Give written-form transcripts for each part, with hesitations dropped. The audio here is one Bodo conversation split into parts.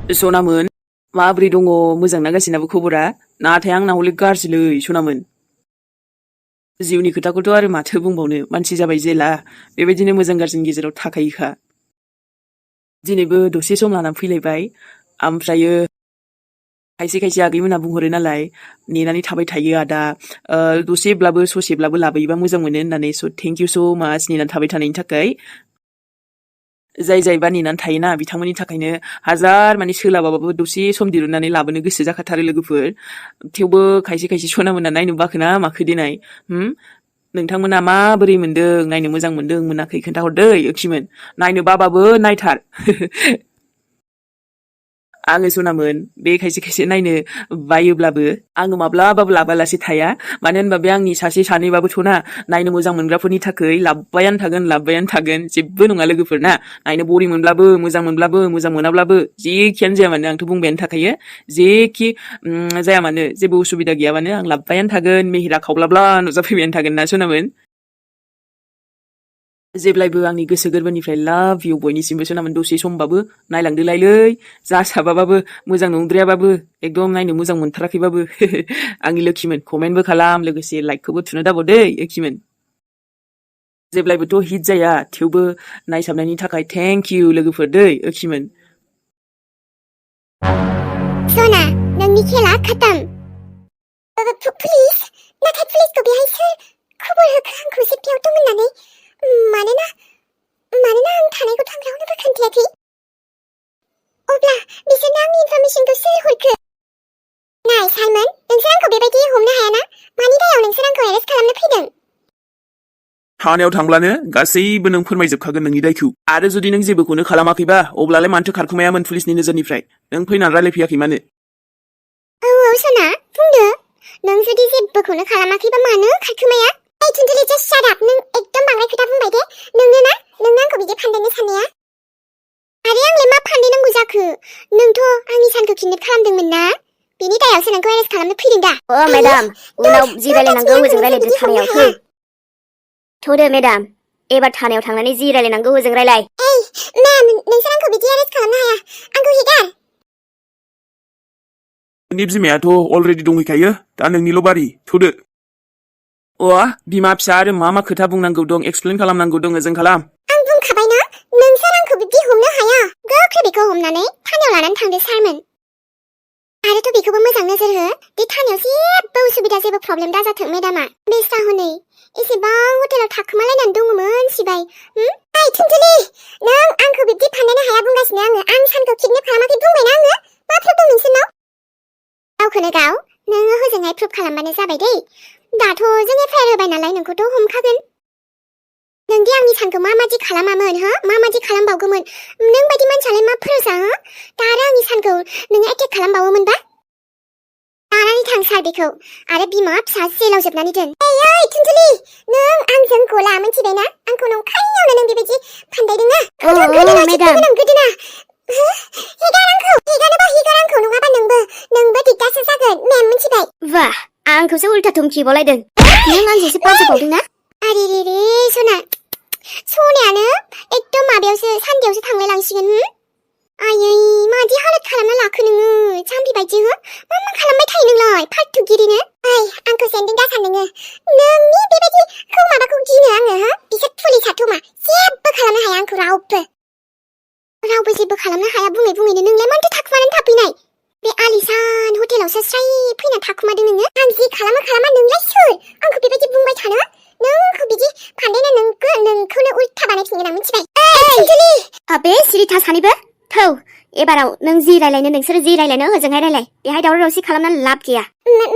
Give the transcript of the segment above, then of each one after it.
सनामोन माबोरै दङ मोजांना गासिनाबो खबरा नाथाय आंना हले गाज्रिलै सनामोन जिउनि खोथाखौथ' आरो माथो बुंबावनो मानसि जाबाय जेला बेबायदिनो मोजां गाज्रिनि गेजेराव थाखायोखा दिनैबो दसे सम लानानै फैलायबाय ओमफ्रायो खायसे खायसे आगैमोना बुंहरो नालाय नेनानै थाबाय थायो आदा दसेब्लाबो ससेब्लाबो लाबोयोबा मोजां मोनो होननानै स थेंक इउ स माच नेनानै थाबाय थानायनि थाखाय जाय जायबा नेनानै थायोना बिथांमोननि थाखायनो हाजार माने सोलाबाबाबो दसे सम दिरुननानै लाबोनो गोसो जाखाथारो लोगोफोर थेवबो खायसे खायसे सनामोना नायनो बाखोना माखो देनाय नोंथांमोना माबोरै मोनदों नायनो मोजां मोनदों मोनाखै खोन्थाहरदै ओखिमोन नायनो बाबाबो नायथार आङो सनामोन बे खायसे खायसे नायनो बायोब्लाबो आङो माब्लाबाबो लाबालासे थाया मानो होनबा बे आंनि सासे सानैबाबोथ'ना नायनो मोजां मोनग्राफोरनि थाखाय लाबबायानो थागोन जेबो नङा लोगोफोर ना नायनो बरिं मोनब्लाबो मोजां मोनाब्लाबो जेखियानो जाया मानो आंथ' बुंबायानो थाखायो जेखि जाया मानो जेबो उसुबिदा गैयाबानो आं लाबबायानो थागोन मेहेरा खावब्लाब्ला नुजाफैबायानो थागोन ना सनामोन जेब्लायबो आंनि गोसो गोरबोनिफ्राय लाभ इउ बयनिसिमबो सनामोन दसे समबाबो नायलांदोलायलै जासाबाबाबो मोजां नंद्रायाबाबो एकदम नायनो मोजां मोनथाराखैबाबो आंनि लोखिमोन कमेन्टबो खालाम लोगोसे लाइकखौबो थुनो दाबावदै ओखिमोन जेब्लायबोथ' हिट जाया थेवबो नायसाबनायनि थाखाय थेंक इउ लोगोफोर दै ओखिमोन सना नोंनि खेला खतम प्लिज नाथाय प्लिजखौ बेहाय सोर खबर होखो आंखौ जोबथियाव दं होननानै मानोना आं थानायखौ थांग्रायावनो खोन्थायाखै अब्ला बिसोरनो आंनि इनफरमेशनखौ सोर हरखो नाय साइमन नोंसोर आंखौ बेबायदि हमनो हायाना मानि दायाव नोंसोर आंखौ एरेस्ट खालामनो फैदों थानायाव थांब्लानो गासैबो नों फोरमायजोबखागोन नोंनि दायखौ आरो जुदि नों जेबोखौनो खालामाखैबा अब्लालाय मानोथो खारखोमायामोन पुलिसनि नोजोरनिफ्राय नों फैनानै रायलायफैयाखै मानो औ सना बुंदो नों जुदि जेबोखौनो खालामाखैबा मानो खारखोमाया ओइ थुनथुलि जास्ट शाट आप नों एकदम बांद्राय खोथा बुंबाय दे नोंनो आंखौ बिदि फान्दायनो साननाया आरे आंलाय मा फान्दायनांगौ जाखो नोंथ' आंनि सानखौ किडनेप खालामदोंमोन ना बेनि दायावसो नोंखौ एरेस्ट खालामनो फैदों दा मेडाम उनाव जि रायलायनांगौ ओजों रायलायदो थानायाव फै थ'दो मेडाम एबार थानायाव थांनानै जि रायलायनांगौ ओजों रायलाय एइ मेम नोंसोर आंखौ बिदि एरेस्ट खालामनो हाया आंखौ हिगार नोंनि बिमायाथ' अलरेडि दंहैखायो दा नोंनिल' बारि थ'दो बिमा फिसा आरो मा खोथा बुंनांगौ दं एक्सप्लेन खालामनांगौ दं ओजों खालाम आं बुंखाबायना नोंसोर आंखौ बिदि हमनो हाया गोख्रै बेखौ हमनानै थानायाव लानानै थांदो सारमोन आरोथ' बेखौबो मोजां नोजोर हो दे थानायाव जेबो उसुबिदा जेबो प्रब्लेम दाजाथों मेडामा बेस्रा हनै एसेबां हटेलाव थाखोमालायनानै दङमोन सिबाय ओइ थुनथुलि नों आंखौ बिब्दि फान्दायनो हाया बुंगासिनो आं सानखौ किडनेप खालामाखै बुंबायना आङो मा प्रुफ दं नोंसोरनाव गावखौनो गाव नोङो हजोंहाय प्रुफ खालामबानो जाबाय दै दाथ' जों एफआइआर होबाय नालाय नोंखौथ' हमखागोन नोंदि आंनि सानखौ माबादि खालामामोन माबादि खालामबावगौमोन नों बायदि मानसियालाय मा भरोसा दा आरो आंनि सानखौ नोङो एटेक खालामबावोमोनबा लानानै थां सार बेखौ आरो बिमा फिसा जेलाव जोबनानै दोन ओइ थुनथुलि नों आंजों गला मिथिबायना आंखौ नंखाययावनो नों बेबायदि फान्दायदोंना गोदोना हिगार आंखौ नङाबा नोंबो दिगदारसो जागोन मेम मिथिबाय वाह आंखौसो उल्था धमखिबावलायदों नों आंजोंसो बाजाबावदोंना आरे रे सनायानो एकदम माबायावसो सान्देयावसो थांलाय लांसिगोन आयै मादि हालत खालामना लाखो नोङो जाम्बि बायदि मा खालामबाय थायो नोंलाय फाल्थुगिरिनो ओइ आंखौ जेनदों दा सान नोङो नोंनि बेबायदिखौ माबाखौ गिनो आङो बिसोर पुलिसाथ' मा जेबो खालामनो हाया आंखौ रावबो जेबो खालामनो हाया बुङैनो नोंलाय मानोथो थाखुमानानै थाफैनाय बे आलिसान हटेलावसो स्राय फैना थाखुमादों नोङो आं जि खालामा नोंलाय सोर आंखौ बेबायदि बुंबाय थानो नोंखौ बिदि फान्दायना नोंखौनो उल्था बानायफिनगोन आं मिथिबाय थुनथुलि बे सिरिथा सानैबो थौ एबाराव नों जि रायलायनो नोंसोरो जि रायलायनो ओजोंहाय रायलाय बेहाय दावराव दावसि खालामनानै लाब गैया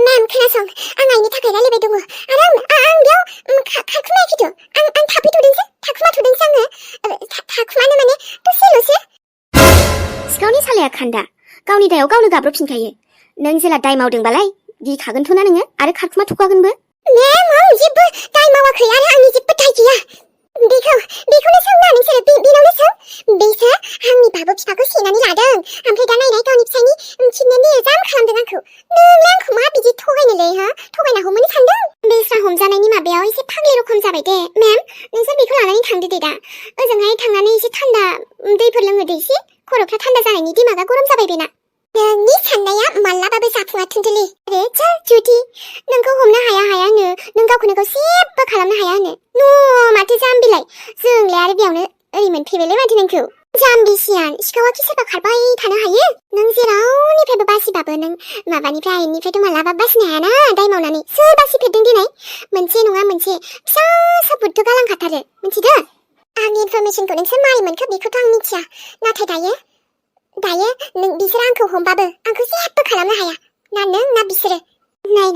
मेम खोनासं आं आइनि थाखाय रायलायबाय दङ आरो आं बेयाव खारखुमायाखैथ' आं थाफैथ'दोंसो थाखुमाथ'दोंसो आङो थाखुमानो माने दसेल'सो सिखावनि सालाया खान्दा गावनि दायाव गावनो गाब्रबफिनखायो नों जेला दाय मावदोंबालाय गिखागोनथ' ना नोङो आरो खारखुमा थ'खागोनबो मेम आं जेबो दाय मावाखै आरो आंनि जेबो दाय गैया बेखौनो सोंना नोंसोरो बेनावनो सों बेसो आंनि बाबु बिफाखौ सेनानै लादों ओमफ्राय दा नायनाय गावनि फिसायनि किडनेपनि एजाम खालामदों आंखौ नोंलाय आंखौ मा बिदि थगायनोलै थगायना हमनो सानदों बेस्रा हमजानायनि माबायाव एसे फाग्लि रखम जाबाय दे मेम नोंसोर बेखौ लानानै थांदो दे दा ओजोंहाय थांनानै एसे थान्दा दैफोर लोंहोदो एसे खर'फ्रा थान्दा जानायनि दिमागा गरम जाबाय बेना नोंनि साननाया मालाबाबो जाफुङा थुनथुलि आरो चल जुदि नोंखौ हमनो हायानो नों गावखौनो गाव जेबो खालामनो हायानो माथो जाम्बिलाय जोंलाय आरो बेयावनो ओरै मोनफैबायलाय माथो नोंखौ जाम्बिसियान सिखावा खि सोरबा खारबाय थानो हायो नों जेरावनिफ्रायबो बासिबाबो नों माबानिफ्राय आयेननिफ्रायथ' मालाबा बासिनो हायाना दाय मावनानै सोर बासिफेरदों दिनै मोनसे नङा मोनसे फिसा साबुदथ' गालांखाथारो मिथिदों आंनि इनफरमेसनखौ नोंसोर मारै मोनखो बेखौथ' आं मिथिया नाथाय दायो नों बिसोर आंखौ हमबाबो आंखौ जेबो खालामनो हाया ना नों ना बिसोरो नाय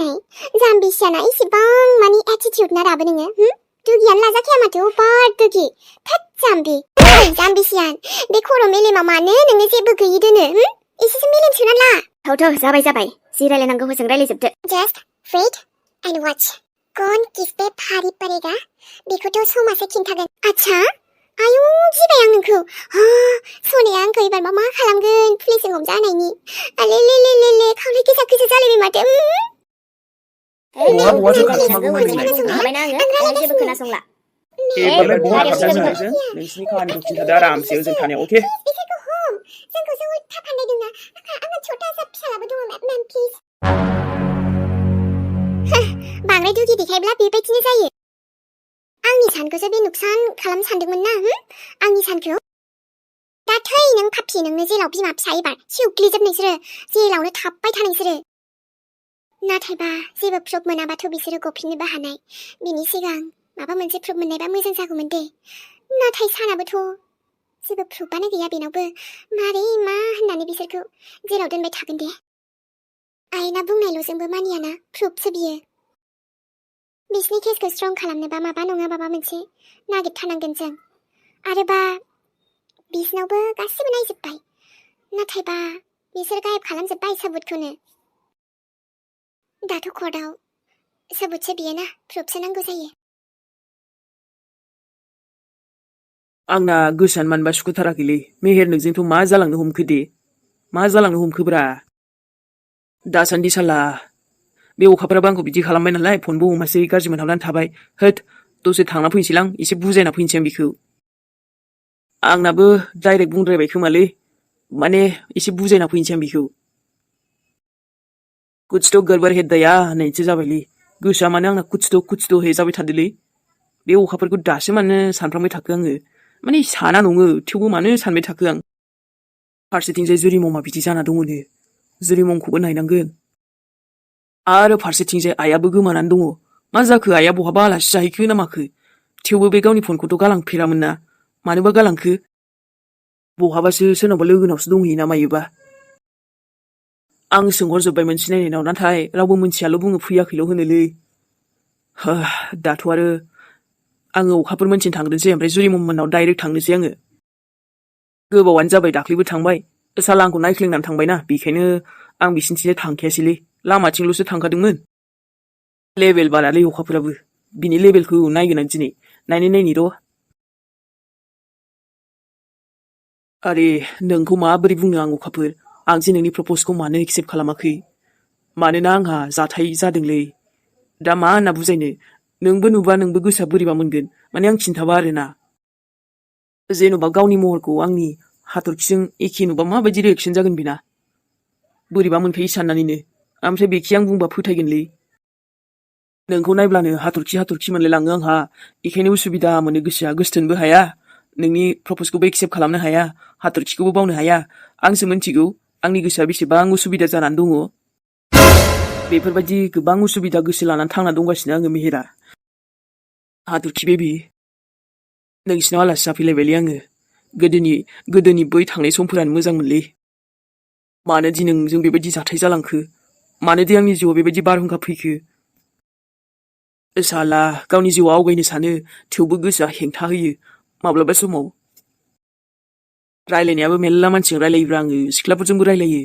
जाम्बिसियाना इसेबां मानि एटिटिउड ना दाबो नोङो दुगियानो लाजाखाया माथो अभार दुगि थोद जाम्बि जाम्बिसियान बे खर' मेलेमाव मानो नोङो जेबो गैयि दोनो एसेसो मेलेम सोना ला थौ जाबाय जि रायलायनांगौ हजों रायलायजोबदो Just wait and watch कौन किस पे भारी पड़ेगा बेखौथ' समासो खिन्थागोन आच्छा आयौ गिबाय आं नोंखौ सनाया आंखौ एबार मा खालामगोन पुलिसजों हमजानायनि ले खावलाय गोजा जालायबाय माथो बहाथो खालामनांगौ खोनासंखाबायना आङो जेबो खोनासंला एबारलाय बहा गारियाव खारदों सिगां नोंसोर नोंसिनि खामानिखौ खिन्थादो आरामसे ओजों थानायाव अके बिसोरखौ हम जोंखौसो उल्था फान्दायदोंना आंना छोटा सा फिसालाबो दङ मेम प्लिज बांद्राय दुगि देखायब्ला बेबायदिनो जायो आंनि सानखौसो बे नुकसान खालामनो सानदोंमोन ना आंनि सानखौ दा थै नों पापि नोंनो जेलाव बिमा फिसा एबार सिउग्लिजोब नोंसोरो जेलावनो थाबबाय था नोंसोरो नाथायबा जेबो प्रुफ मोनाबाथ' बिसोरो गफिननोबो हानाय बिनि सिगां माबा मोनसे प्रुफ मोननायबा मोजां जागौमोन दे नाथाय सानाबोथ' जेबो प्रुफानो गैया बेनावबो मारै मा होननानै बिसोरखौ जेलाव दोनबाय थागोन दे आयेना बुंनायल'जोंबो मानियाना प्रुफसो बियो बिसोरनि केसखौ स्ट्रं खालामनोबा माबा नङा माबा मोनसे नागिरथारनांगोन जों आरोबा बिसोरनावबो गासिबो नायजोब्बाय नाथायबा बिसोर गायब खालामजोब्बाय साबुदखौनो दाथ' कर्टआव साबुदसो बियो ना प्रुफसो नांगौ जायो आंना गोसोआनो मानोबा सुखुथाराखैलै मेहेर नोंजोंथ' मा जालांनो हमखोब्रा दासान्दि साला बे अखाफ्राबो आंखौ बिदि खालामबाय नालाय फनबो हमासै गाज्रि मोनहाबनानै थाबाय होद दसे थांना फैनोसैलां एसे बुजायना फैनोसै आं बिखौ आंनाबो डाइरेक्ट बुंद्रायबाय खोमालै माने एसे बुजायना फैनोसै आं बिखौ कुछ गड़बड़ है दया होननायसो जाबायलै गोसोआ मानो आंना कुछ हे जाबाय थादोलै बे अखाफोरखौ दासो मानो सानफ्रांबाय थाखो आङो माने साना नङो थेवबो मानो सानबाय थाखो आं फारसेथिंजाय जुरिममा बिदि जाना दङनो जुरिममखौबो नायनांगोन आरो फारसेथिंजाय आइयाबो गोमानानै दङ मा जाखो आइया बहाबा आलासि जाहैखो ना माखो थेवबो बे गावनि फनखौथ' गालांफेरामोन ना मानोबा गालांखो बहाबासो सोरनावबा लोगोनावसो दंहैयो ना मायोबा आं सोंहरजोब्बायमोन सिनायनायनाव नाथाय रावबो मोनथियाल' बुङो फैयाखैल' होनोलै दाथ' आरो आङो अखाफोर मोनथिनो थांग्रोनोसै ओमफ्राय जुरिममोननाव डाइरेक्ट थांनोसै आङो गोबावानो जाबाय दाख्लैबो थांबाय साला आंखौ नायख्लेंनानै थांबायना बेखायनो आं बिसिनिथिंजाय थांखायासैलै लामाथिंल'सो थांखादोंमोन लेभेल बारालै अखाफोराबो बिनि लेभेलखौ नायगोन आं दिनै नायनि र' आरे नोंखौ माबोरै बुंनो आं अखाफोर आं जे नोंनि प्रप'जखौ मानो एक्सेप्ट खालामाखै मानोना आंहा जाथाय जादोंलै दा मा होनना बुजायनो नोंबो नुबा नोंबो गोसोआ बोरैबा मोनगोन माने आं खिन्थाबा आरोना जेन'बा गावनि महरखौ आंनि हाथरखिजों एखे नुबा माबायदि रिएक्सन जागोन बेना बोरैबा मोनखायो साननानैनो ओमफ्राय बेखि आं बुंबा फोथायगोनलै नोंखौ नायब्लानो हाथरखि मोनलायलाङो आंहा बेखायनो उसुबिदा मोनो गोसोआ गोसथोनबो हाया नोंनि प्रप'जखौबो एक्सेप्ट खालामनो हाया हाथरखिखौबो बावनो हाया आंसो मिन्थिगौ आंनि गोसोआ बेसेबां उसुबिदा जानानै दङ बेफोरबायदि गोबां उसुबिदा गोसो लानानै थांना दंगासिनो आङो मेहेरा हाथरखि बेबि नोंसिनाव आलासि जाफैलायबायलै आङो गोदोनि बै थांनाय समफोरानो मोजांमोनलै मानो दि नोंजों बेबायदि जाथाय जालांखो मानो दि आंनि जिउआव बेबायदि बारहुंखा फैखो साला गावनि जिउआव आवगायनो सानो थेवबो गोसोआ हेंथा होयो माब्लाबा समाव रायलायनायाबो मेल्ला मानसिजों रायलायोब्रा आङो सिख्लाफोरजोंबो रायलायो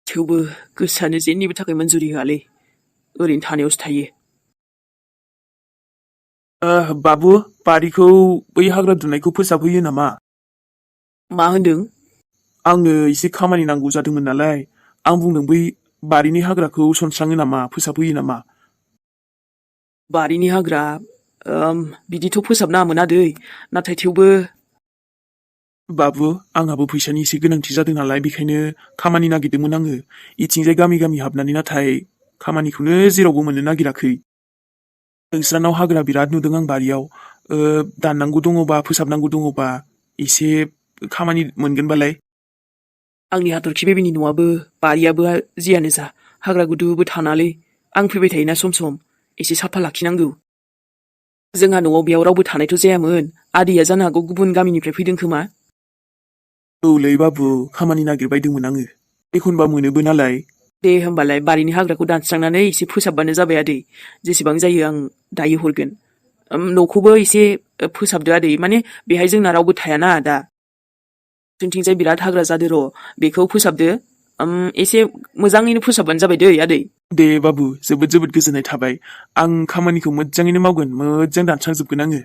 थेवबो गोसोआनो जेनिबो थाखाय मन्जुरि होआलै ओरैनो थानायावसो थायो बाबु बारिखौ बै हाग्रा दुनायखौ फोसाबहोयो नामा मा होनदों आंनो एसे खामानि नांगौ जादोंमोन नालाय आं बुंदों बै बारिनि हाग्राखौ सनस्राङो नामा फोसाबहोयो नामा बारिनि हाग्रा बिदिथ' फोसाबनाङामोन आदै नाथाय थेवबो बाबु, आंहाबो फैसानि एसे गोनांथि जादों नालाय बेखायनो खामानि नागिरदोंमोन आङो। इथिंजाय गामि गामि हाबनानै नाथाय खामानिखौनो जेरावबो मोननो नागिराखै। नोंस्रानाव हाग्रा बिराद नुदों आं बारियाव। दाननांगौ दङबा फोसाबनांगौ दङबा एसे खामानि मोनगोनबालाय। आंनि हाथरखि बेबिनि न'आबो बारियाबो जियानो जा हाग्रा गुदुबो थानालै। आं फैबाय थायोना सम सम एसे साफा लाखिनांगौ। जोंहा न'आव बेयाव रावबो थानायथ' जायामोन। आदैया जानो हागौ गुबुन गामिनिफ्राय फैदों खोमा। औलै बाबु, खामानि नागिरबायदोंमोन आङो। एखनबा मोनोबो नालाय। दे होमबालाय बारिनि हाग्राखौ दानस्रांनानै एसे फोसाबबानो जाबाय आदै। जेसेबां जायो आं दायो हरगोन। न'खौबो एसे फोसाबदो आदै, माने बेहाय जोंना रावबो थायाना दा। जोंथिंजाय बिराद हाग्रा जादो र', बेखौ फोसाबदो। एसे मोजाङैनो फोसाबबानो जाबाय दै आदै। दे बाबु, जोबोद जोबोद गोजोननाय थाबाय। आं खामानिखौ मोजाङैनो मावगोन, मोजां दानस्रांजोबगोन आङो।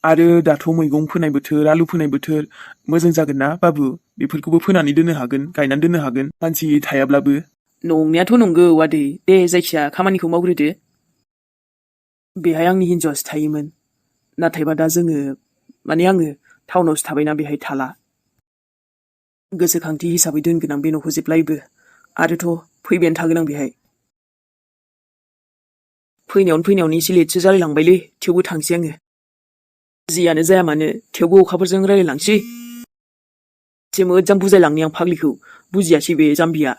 आरो दाथ' मैगं फोनाय बोथोर, आलु फोनाय बोथोर, मोजां जागोन ना बाबु? बेफोरखौबो फोनानै दोननो हागोन, गायनानै दोननो हागोन, मानसि थायाब्लाबो। नंनायाथ' नंगौ आदै, दे जायखिया खामानिखौ मावग्रोदो। बेहाय आंनि हिन्जावासो थायोमोन। नाथायबा दा आङो टाउनावसो थाबायना बेहाय थाला। गोसोखांथि हिसाबै दोनगोन आं बे न'खौ जेब्लायबो। आरोथ' फैबायानो थागोन आं बेहाय। फैनायावनो एसे लेटसो जालायलांबायलै, थेवबो थांसै आङो। जियानो जाया मानो, थेवबो अखाफोरजों रायलायलांसै। एसे मोजां बुजायलांनि आं फाग्लिखौ, बुजियासै बे जाम्बिया।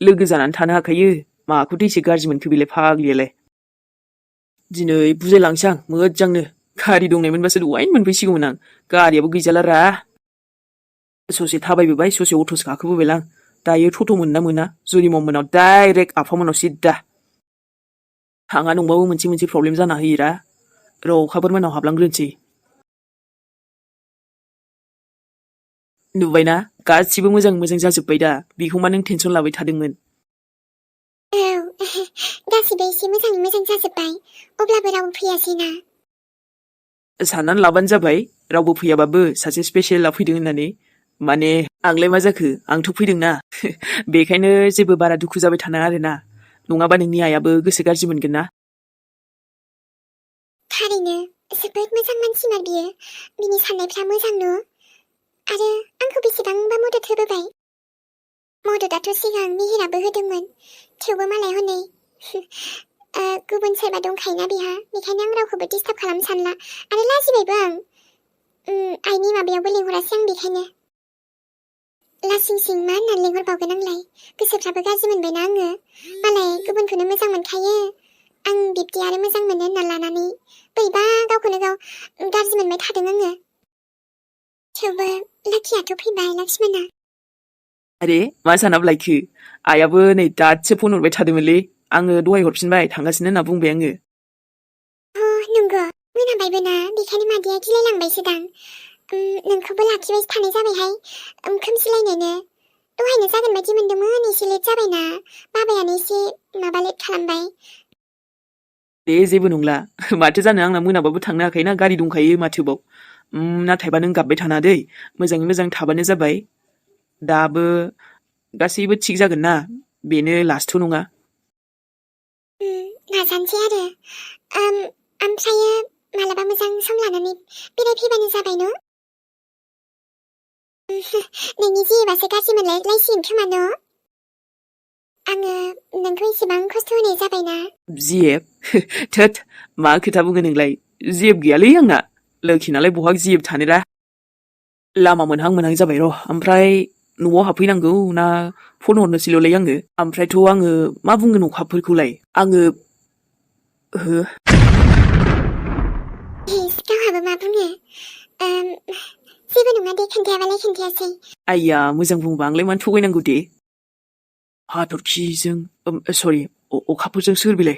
लोगो जानानै थानो हाखायो, माखौथो एसे गाज्रि मोनखो बेलाय फाग्लियालाय। दिनै बुजायलांसै आं मोजांनो। गारि दंनायमोनबासो दहायनो मोनफैसिगौमोन आं। गारियाबो गैजालारा। ससे थाबायबोबाय, ससे अट'सो गाखोबोबायलां। दायो टट' मोनो ना मोना? जुरिम मोनाव डाइरेक्ट आफामोनाव सिद्दा। थाङा नंबाबो मोनसे प्रब्लेम जाना होयोरा। र' अखाफोर मोनाव हाबलांग्रोनोसै। नुबायना, गासिबो मोजां जाजोब्बाय दा। बेखौ मा नों टेनसन लाबाय थादोंमोन? औ, गासिबो एसे मोजाङै मोजां जाजोब्बाय। अब्लाबो रावबो फैयासैना। साननानै लाबानो जाबाय, रावबो फैयाबाबो सासे स्पेसियेला फैदों होननानै। माने आंलाय मा जाखो, आंथ' फैदोंना। बेखायनो जेबो बारा दुखु जाबाय थानाङा आरोना। नङाबा नोंनि आइयाबो गोसो गाज्रि मोनगोन ना। थारैनो जोबोद मोजां मानसिमार बियो। बिनि साननायफ्रा मोजां न'। आरो आंखौ बेसेबांबा मदद होबोबाय। मददाथ' सिगां मिहिराबो होदोंमोन, थेवबो मालाय हनै गुबुन सोरबा दंखायोना बेहा, बेखायनो आं रावखौबो डिस्टार्ब खालामनो सानला। आरो लाजिबायबो आं। आइनि माबायावबो लिंहरासै आं बेखायनो। लासिं सिं मा होननानै लिंहरबावगोन आंलाय, गोसोफ्राबो गाज्रि मोनबायना आङो। मालाय गुबुनखौनो मोजां मोनखायो, आं बिब्दि आरो मोजां मोनो होनना लानानै बोरैबा गावखौनो गाव गाज्रि मोनबाय थादों आङो। थेवबो लाखियाथ' फैबाय लक्ष्मणा। आरे मा सानाबलायखो, आइयाबो नै दासो फन हरबाय थादोंमोनलै। आङो दहाय हरफिनबाय, थांगासिनो होनना बुंबाय आङो। नंगौ, मोनाबायबो ना, बेखायनो मादैया गिलायलांबायसोदां। नोंखौबो लाखिबाय थानाय जाबायहाय, खोमसिलायनोनो। दहायनो जागोन बायदि मोनदोंमोन, एसे लेट जाबायना। बाबायानो एसे लेट खालामबाय। दे जेबो नंला, माथो जानो, आंना मोनाबाबो थांनो हाखायोना, गारि दंखायो माथोबाव। नाथायबा नों गाबबाय थाना दै, मोजाङै मोजां थाबानो जाबाय। दाबो गासैबो थिग जागोन ना, बेनो लास्टथ' नङा। नाजानोसै आरो। ओमफ्रायो मालाबा मोजां सम लानानै बेरायफैबानो जाबाय न'। नोंनि जेबासो गाज्रि मोनलायलायसिगोन खोमा न'। आङो नोंखौ इसेबां खस्थ' होनाय जाबायना। जिएब? थोद, मा खोथा बुङो नोंलाय? जिएब गैयालै आंना। लोखि नालाय बहा जिएब थानोरा। लामा मोनहां जाबाय र', ओमफ्राय न'आव हाबफैनांगौ ना फन हरनोसैल'लाय आङो? ओमफ्रायथ' आङो मा बुंगोन अखाफोरखौलाय? गावहाबो मा बुङो? जेबो नङा दे, खोन्थायाबालाय खोन्थायासै। आइया, मोजां बुंबा आंलाय मानो थगायनांगौ दे? हाथरखिजों सरि, अखाफोरजों सोर बेलाय?